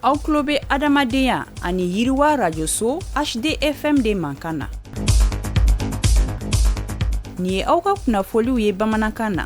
Aw tulo bɛ adamadenya ani yiriwa rajoso HDFM de mankan na. Nin ye aw ka kunnafoliw ye bamanankan na.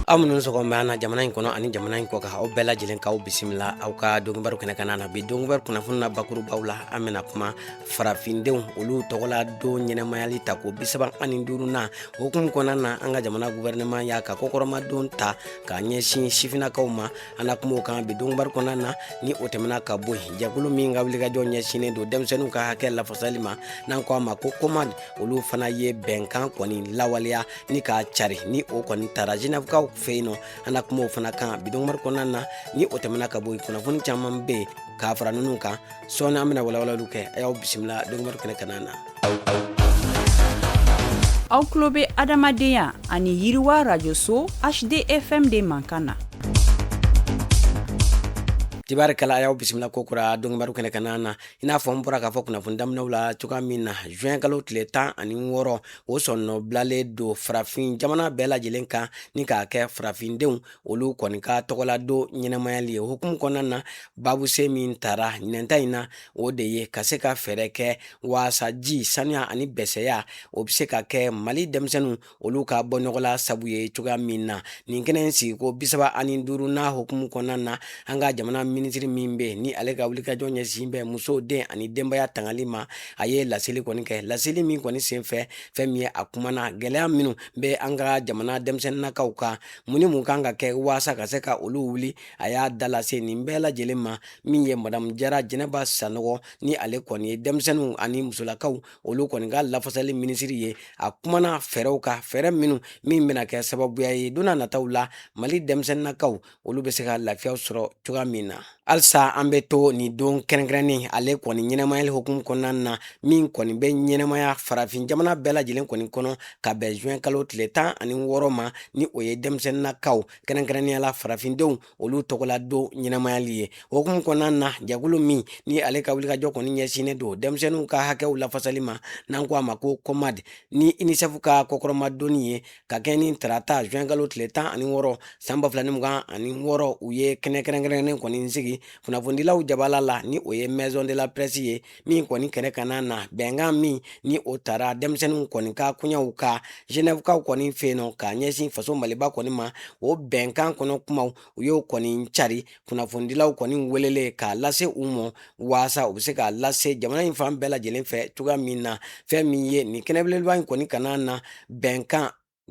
Aw minnu sɔgɔlen bɛ an na jamana in kɔnɔ ani jamana in kɔkan, aw bɛɛ lajɛlen k'aw bisimila aw ka donkibaru kɛnɛ kan na. Bi donkibaru kunnafoni na, bakurubaw la, an bɛna kuma farafindenw olu tɔgɔla don ɲɛnamayali ta ko 35nan hukumu kɔnɔna na. An ka jamana gouvernement y'a ka kɔkɔrɔmadon ta k'a ɲɛsin sifinnakaw ma. An na kuma o kan bi donkibaru kɔnɔna na. Ni o tɛmɛna ka bɔ yen, jɛkulu min ka wulikajɔ ɲɛsinnen don denmisɛnninw ka hakɛ lafasali ma, n'an ko a ma ko COMAD, olu fana ye bɛnkan kɔni lawaleya ni k'a cari, ni o kɔni taara Genèvekaw fɛ yen nɔ. An na kuma o fana kan bi donkibaru kɔnɔna na. Ni o tɛmɛna ka bɔ yen, kunnafoni caman bɛ yen k'a fara ninnu kan. Sɔɔni an bɛna walawalaliw kɛ. A y'aw bisimila donkibaru kɛnɛ kan na. Aw tulo bɛ adamadenya ani yiriwa rajoso HDFM de mankan na. Tibarikala, a y'aw bisimila ko kura donkibaru kɛnɛ kan na. I n'a fɔ n bɔra k'a fɔ kunnafoni daminɛw la cogoya min na, juin kalo tile 16, o sɔnnɔ bilalen don farafin jamana bɛɛ lajɛlen kan ni k'a kɛ farafindenw olu kɔni ka tɔgɔladon ɲɛnamayali ye. Hukumu kɔnɔna na, babusen min tara ɲinɛnta in na, o de ye ka se ka fɛɛrɛ kɛ waasa ji sanuya ani bɛsɛya o bɛ se ka kɛ Mali denmisɛnninw olu ka bɔnɔgɔla sabu ye cogoya min na. Nin kɛnɛ in sigiko 35nan hukumu kɔnɔna na, an ka jamana minisiri min bɛ ni ale ka wulikajɔ ɲɛsin bɛ muso, den ani denbaya tangali ma, a ye laseli kɔni kɛ. Laseli min kɔni senfɛ, fɛn min ye, a kumana gɛlɛya minnu bɛ an ka jamana denmisɛnninnakaw kan, mun ni mun kan ka kɛ waasa ka se ka olu wuli, a y'a da lase nin bɛɛ lajɛlen ma. Min ye madamu Jara Jɛnɛba Sanɔgɔ, ni ale kɔni ye denmisɛnninw ani musolakaw olu kɔni ka lafasali minisiri ye, a kumana fɛɛrɛw kan, fɛɛrɛ minnu min bɛna kɛ sababuya ye don nataw la Mali denmisɛnninnakaw olu bɛ se ka lafiya sɔrɔ cogoya min na. Halisa an bɛ to nin don kɛrɛnkɛrɛnnen ale kɔni ɲɛnamayali hukumu kɔnɔna na, min kɔni bɛ ɲɛnamaya farafin jamana bɛɛ lajɛlen kɔni kɔnɔ ka bɛn juin kalo tile 16 ma, ni o ye denmisɛnninnakaw, kɛrɛnkɛrɛnnenya la farafindenw olu tɔgɔla don ɲɛnamayali ye. Hukumu kɔnɔna na, jɛkulu min ni ale ka wulikajɔ kɔni ɲɛsinnen don denmisɛnninw ka hakɛw lafasali ma, n'an ko a ma ko COMAD, ni UNICEF ka kɔkɔrɔmadonni ye, ka kɛ ni tarata juin kalo tile 16 san 2026, u ye kɛnɛ kɛrɛnkɛrɛnnen kɔni sigi kunnafonidilaw jabala la, ni o ye Maison de la Presse ye, min kɔni kɛnɛ kan na, bɛnkan min ni o tara denmisɛnninw kɔni ka koɲɛw kan Genèvekaw kɔni fɛ yen nɔ ka ɲɛsin faso Maliba kɔni ma, o bɛnkan kɔnɔ kumaw, u y'o kɔni cari kunnafonidilaw kɔni welelen k'a lase u ma waasa u bɛ se k'a lase jamana in fan bɛɛ lajɛlen fɛ cogoya min na. Fɛn min ye nin kɛnɛbelebeleba in kɔni kana na bɛnkan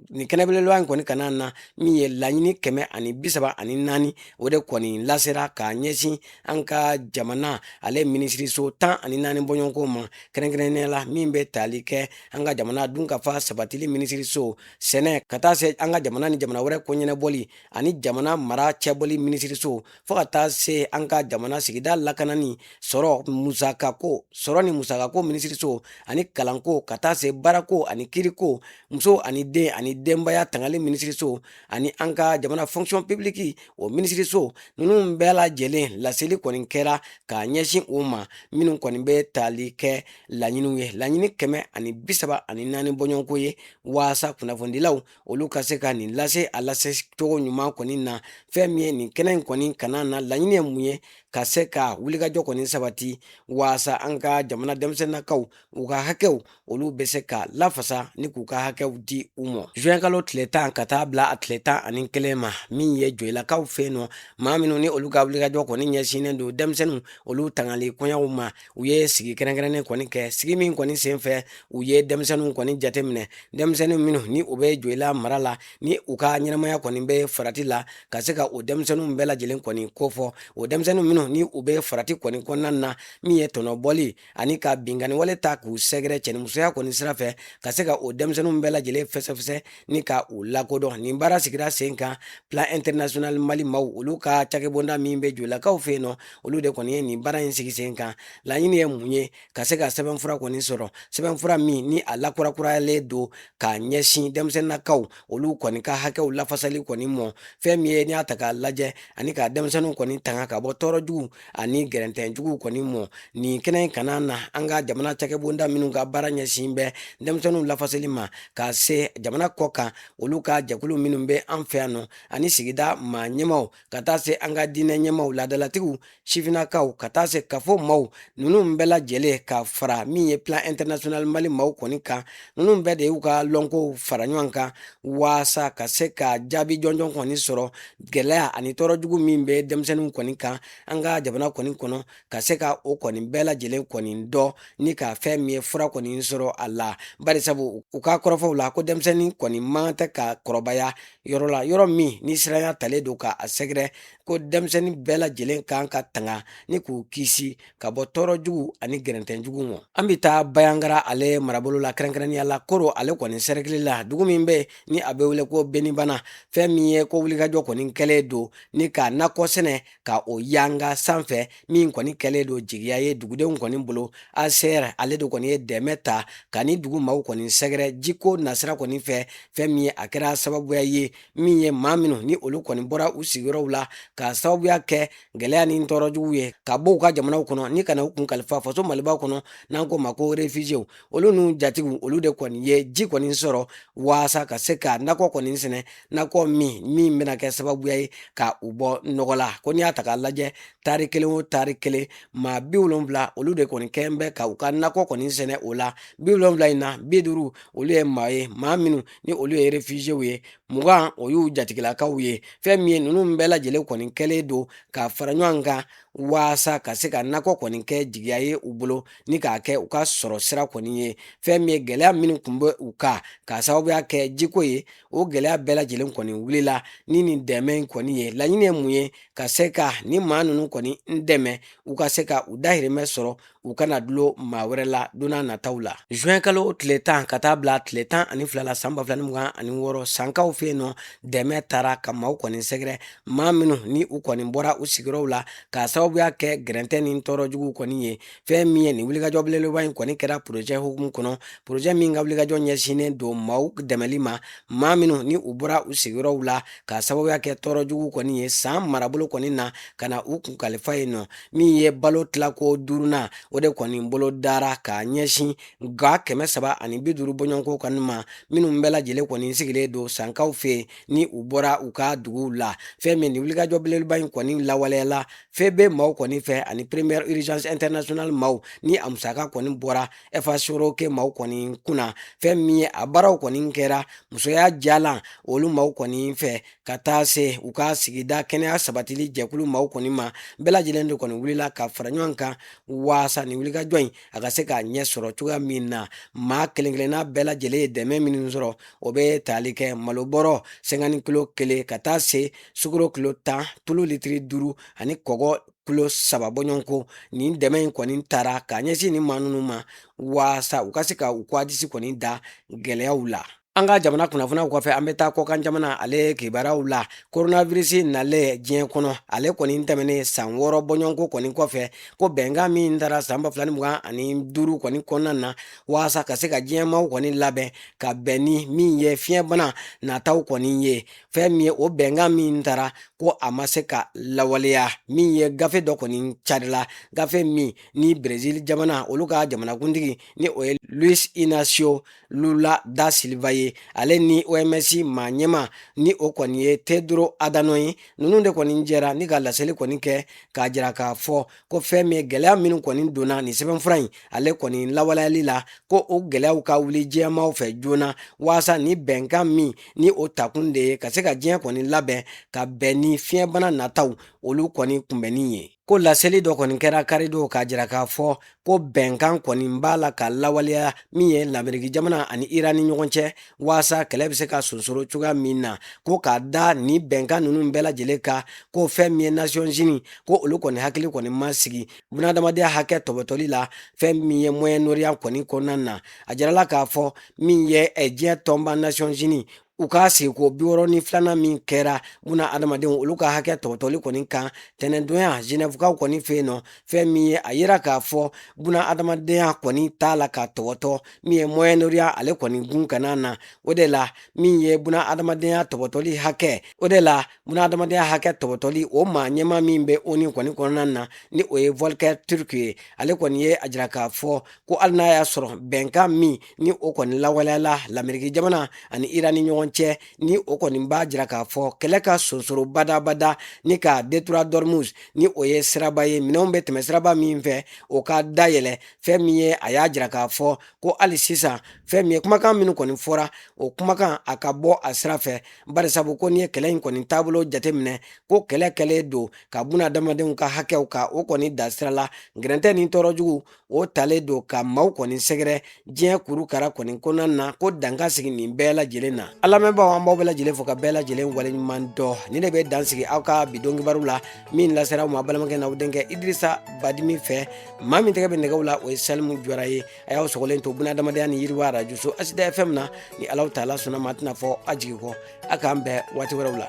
nin kɛnɛbelebeleba in kɔni kana na, min ye laɲini 134, o de kɔni lasera k'a ɲɛsin an ka jamana ale minisiriso 14 bɔɲɔgɔnko ma, kɛrɛnkɛrɛnnenya la min bɛ tali kɛ an ka jamana dunkafa sabatili minisiriso, sɛnɛ, ka taa se an ka jamana ni jamana wɛrɛ ko ɲɛnabɔli ani jamana mara cɛbɔli minisiriso, fo ka taa se an ka jamana sigida lakanani, sɔrɔ ni musakako minisiriso, ani kalanko, ka taa se baarako ani kiriko, muso ani den ani denbaya tangali minisiriso, ani an ka jamana fonction publique o minisiriso. Ninnu bɛɛ lajɛlen laseli kɔni kɛra k'a ɲɛsin u ma, minnu kɔni bɛ tali kɛ laɲiniw ye, laɲini 134 bɔɲɔgɔnko ye, waasa kunnafonidilaw olu ka se ka nin lase a lase cogo ɲuman kɔni na. Fɛn min ye nin kɛnɛ in kɔni kana na, laɲini ye mun ye? Ka se ka wulikajɔ kɔni sabati waasa an ka jamana denmisɛnninnakaw u ka hakɛw olu bɛ se ka lafasa ni k'u ka hakɛw di u ma. Juin kalo tile 10 ka taa bila a tile 11 ma, min ye Joyilakaw fɛ yen nɔ, maa minnu ni olu ka wulikajɔ kɔni ɲɛsinnen don denmisɛnninw olu tangali koɲɛw ma, u ye sigi kɛrɛnkɛrɛnnen kɔni kɛ. Sigi min kɔni senfɛ, u ye denmisɛnninw kɔni jateminɛ, denmisɛnnin minnu ni u bɛ Joyila mara la, ni u ka ɲɛnamaya kɔni bɛ farati la, ka se ka o denmisɛnninw bɛɛ lajɛlen kɔni kofɔ, o denmisɛnnin minnu ni u bɛ farati kɔni kɔnɔna na, min ye tɔnɔbɔli ani ka binkanni wale ta k'u sɛgɛrɛ cɛnimusoya kɔni sira fɛ, ka se ka o denmisɛnninw bɛɛ lajɛlen fɛsɛfɛsɛ ni ka u lakodɔn. Nin baara sigira sen kan Plan International Mali maaw olu ka cakɛbonda min bɛ Joyilakaw fɛ yen nɔ, olu de kɔni ye nin baara in sigi sen kan. Laɲini ye mun ye? Ka se ka sɛbɛnfura kɔni sɔrɔ, sɛbɛnfura min ni a lakurakurayalen don k'a ɲɛsin denmisɛnninnakaw olu kɔni ka hakɛw lafasali kɔni mɔ. Fɛn min ye n'i y'a ta k'a lajɛ ani ka denmisɛnninw kɔni tanga ka bɔ tɔɔrɔ jugu ani gɛrɛntɛ juguw kɔni mɔ. Nin kɛnɛ in kana na, an ka jamana cakɛbonda minnu ka baara ɲɛsin bɛ denmisɛnninw lafasali ma, ka se jamana kɔ kan, olu ka jɛkulu minnu bɛ an fɛ yan nɔ, ani sigida maa ɲɛmaw, ka taa se an ka diinɛ ɲɛmaw, laadalatigiw, sifinnakaw, ka taa se kafo maaw ninnu bɛɛ lajɛlen, ka fara min ye Plan International Mali maaw kɔni kan. Ninnu bɛɛ de y'u ka lɔnkow fara ɲɔgɔn kan waasa ka se ka jaabi jɔnjɔn kɔni sɔrɔ gɛlɛya ani tɔɔrɔ jugu min bɛ denmisɛnninw kɔni kan an ka jamana kɔni kɔnɔ, ka se ka o kɔni bɛɛ lajɛlen kɔni dɔn ni ka fɛn min ye fura kɔni sɔrɔ a la. Bari sabu u ka kɔrɔfɔw la, ko denmisɛnnin kɔni man tɛ ka kɔrɔbaya yɔrɔ la, yɔrɔ min ni siranya talen don ka a sɛgɛrɛ, ko denmisɛnnin bɛɛ lajɛlen kan ka tanga ni k'u kisi ka bɔ tɔɔrɔ jugu ani gɛrɛntɛ jugu ma. An bɛ taa Bayangara ale marabolo la, kɛrɛnkɛrɛnnenya la Koro ale kɔni sɛrɛkili la, dugu min bɛ ni a bɛ wele ko Benibana. Fɛn min ye ko wulikajɔ kɔni kɛlen don ni ka nakɔ sɛnɛ ka o yanga sanfɛ, min kɔni kɛlen don jigiya ye dugudenw kɔni bolo. ACR ale de kɔni ye dɛmɛ ta ka ni dugu maaw kɔni sɛgɛrɛ jiko nasira kɔni fɛ. Fɛn min ye a kɛra sababuya ye min ye maa minnu ni olu kɔni bɔra u sigiyɔrɔw la ka sababuya kɛ gɛlɛya ni tɔɔrɔ jugu ye ka bɔ u ka jamanaw kɔnɔ ni ka na u kun kalifa faso Maliba kɔnɔ, n'an ko ma ko réfugiés, olu n'u jatigiw, olu de kɔni ye ji kɔni sɔrɔ waasa ka se ka nakɔ kɔni sɛnɛ, nakɔ min bɛna kɛ sababuya ye ka u bɔ nɔgɔ la. Ko n'i y'a ta k'a lajɛ, taari kelen o taari kelen, maa 70, olu de kɔni kɛn bɛ ka u ka nakɔ kɔni sɛnɛ. O la, 70 in na, 50, olu ye maa ye, maa minnu ni olu ye réfugiés ye, 20, o y'u jatigilakaw ye. Fɛn min ye ninnu bɛɛ lajɛlen kɔni kɛlen don ka fara ɲɔgɔn kan waasa ka se ka nakɔ kɔni kɛ jigiya ye u bolo ni k'a kɛ u ka sɔrɔ sira kɔni ye. Fɛn min ye gɛlɛya minnu tun bɛ u kan k'a sababuya kɛ jiko ye, o gɛlɛya bɛɛ lajɛlen kɔni wulila ni nin dɛmɛ in kɔni ye. Laɲini ye mun ye? Ka se ka ni maa ninnu kɔni dɛmɛ, u ka se ka u dahirimɛ sɔrɔ, u kana dulon maa wɛrɛ la don n'a nataw la. Juin kalo tile 10 ka taa bila tile 12 la san 2026, Sankaw fɛ yen nɔ, dɛmɛ taara ka maaw kɔni sɛgɛrɛ, maa minnu ni u kɔni bɔra u sigiyɔrɔw la k'a sababuya kɛ gɛrɛntɛ ni tɔɔrɔ jugu kɔni ye. Fɛn min ye nin wulikajɔ belebeleba in kɔni kɛra projet hukumu kɔnɔ, projet min ka wulikajɔ ɲɛsinnen don maaw dɛmɛli ma, maa minnu ni u bɔra u sigiyɔrɔw la k'a sababuya kɛ tɔɔrɔ jugu kɔni ye San marabolo kɔni na, ka na u kun kalifa yen nɔ. Min ye balo tilako duurunan, o de kɔni bolo dara k'a ɲɛsin ga 350 bɔɲɔgɔnko kɔni ma, minnu bɛɛ lajɛlen kɔni sigilen don Sankaw fɛ yen ni u bɔra u ka duguw la. Fɛn min nin wulikajɔ belebeleba in kɔni lawaleyala FEB maaw kɔni fɛ ani Première Urgence Internationale maaw, ni a musaka kɔni bɔra FHROK maaw kɔni kunna. Fɛn min ye a baaraw kɔni kɛra musoya jalan olu maaw kɔni fɛ, ka taa se u ka sigida kɛnɛya sabatili jɛkulu maaw kɔni ma. Bɛɛ lajɛlen de kɔni wulila ka fara ɲɔgɔn kan waasa nin wulikajɔ in a ka se ka ɲɛ sɔrɔ cogoya min na. Maa kelen kelenna bɛɛ lajɛlen ye dɛmɛ minnu sɔrɔ, o bɛ tali kɛ malobɔrɔ 50 kilo kelen, ka taa se sukaro kilo 10, tulu litiri 5 ani kɔgɔ kilo 3 bɔɲɔgɔnko. Nin dɛmɛ in kɔni taara k'a ɲɛsin nin maa ninnu ma waasa u ka se ka u kwadisi kɔni da gɛlɛyaw la. An ka jamana kunnafoniyaw kɔfɛ, an bɛ taa kɔkan jamana ale kibaruyaw la. Coronavirus nalen diɲɛ kɔnɔ, ale kɔni tɛmɛnen san 6 bɔɲɔgɔnko kɔni kɔfɛ, ko bɛnkan min taara san 2025 kɔni kɔnɔna na waasa ka se ka diɲɛmaaw kɔni labɛn ka bɛn ni min ye fiɲɛbana nataw kɔni ye, fɛn min ye o bɛnkan min taara, ko a ma se ka lawaleya. Min ye gafe dɔ kɔni carila, gafe min ni Brésil jamana olu ka jamanakuntigi ni o ye Luis Inacio Lula da Silva ye, ale ni OMS maa ɲɛma ni o kɔni ye Tedros Adhanom ye, ninnu de kɔni jɛra ni ka laseli kɔni kɛ k'a jira k'a fɔ ko fɛn min ye gɛlɛya minnu kɔni donna nin sɛbɛnfura in ale kɔni lawaleyali la, ko o gɛlɛyaw ka wuli diɲɛmaaw fɛ joona, waasa ni bɛnkan min ni o takun de ye ka se ka diɲɛ kɔni labɛn ka bɛn ni fiɲɛbana nataw olu kɔni kunbɛnni ye. Ko laseli dɔ kɔni kɛra karidon k'a jira k'a fɔ ko bɛnkan kɔni b'a la ka lawaleya min ye Lameriki jamana ani Iran ni ɲɔgɔn cɛ, waasa kɛlɛ bɛ se ka sonsoro cogoya min na. Ko k'a da ni bɛnkan ninnu bɛɛ lajɛlen kan, ko fɛn min ye Nations Unies, ko olu kɔni hakili kɔni ma sigi bunadamadenya hakɛ tɔbɔtɔli la fɛn min ye Moyen-Orient kɔni kɔnɔna na. A jirala k'a fɔ min ye diɲɛ tɔnba Nations Unies U ka seko 62nan min kɛra buna adamadenw olu ka hakɛ tɔbɔtɔli kɔni kan tɛnɛndonya Genèvekaw kɔni fɛ yen nɔ, fɛn min ye a yira k'a fɔ buna adamadenya kɔni t'a la ka tɔbɔtɔ min ye Moyen-Orient ale kɔni gun kana na. O de la min ye buna adamadenya tɔbɔtɔli hakɛ, o de la buna adamadenya hakɛ tɔbɔtɔli o maa ɲɛmaa min bɛ ONU kɔni kɔnɔna na, ni o ye Volker Türk ye, ale kɔni ye a jira k'a fɔ ko hali n'a y'a sɔrɔ bɛnkan min ni o kɔni lawaleyala Lameriki jamana ani Iran ni ɲɔgɔn cɛ, ni o kɔni b'a jira k'a fɔ kɛlɛ ka sonsoro badabada ni ka détroit d'Ormuz, ni o ye siraba ye minɛnw bɛ tɛmɛ siraba min fɛ, o ka dayɛlɛ. Fɛn min ye a y'a jira k'a fɔ ko hali sisan fɛn min ye kumakan minnu kɔni fɔra, o kumakan a ka bɔ a sira fɛ, barisabu ko n'i ye kɛlɛ in kɔni taabolo jateminɛ, ko kɛlɛ kɛlen don ka buna adamadenw ka hakɛw ka o kɔni da sira la, gɛrɛntɛ ni tɔɔrɔ jugu o talen don ka maaw kɔni sɛgɛrɛ diɲɛ kurukara kɔni kɔnɔna na, ko dan ka sigi nin bɛɛ lajɛlen na. A lamɛnbaaw, an b'aw bɛɛ lajɛlen fo ka bɛɛ lajɛlen waleɲuman dɔn. Nin de bɛ dan sigi aw ka bi don kibaru la min lasera aw ma balimakɛ n'aw denkɛ Idirisa Badimi fɛ. Maa min tɛgɛ bɛ nɛgɛw la, o ye Salimu Jara ye. A y'aw sɔgɔlen to buna adamadenya ni yiriwa arajoso ASIDA FM na. Ni Alahu taala sɔnna ma, a tɛna fɔ a jigi kɔ. A k'an bɛn waati wɛrɛw la.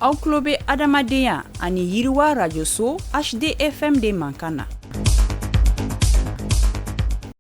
Aw tulo bɛ adamadenya ani yiriwa rajoso HDFM de mankan na.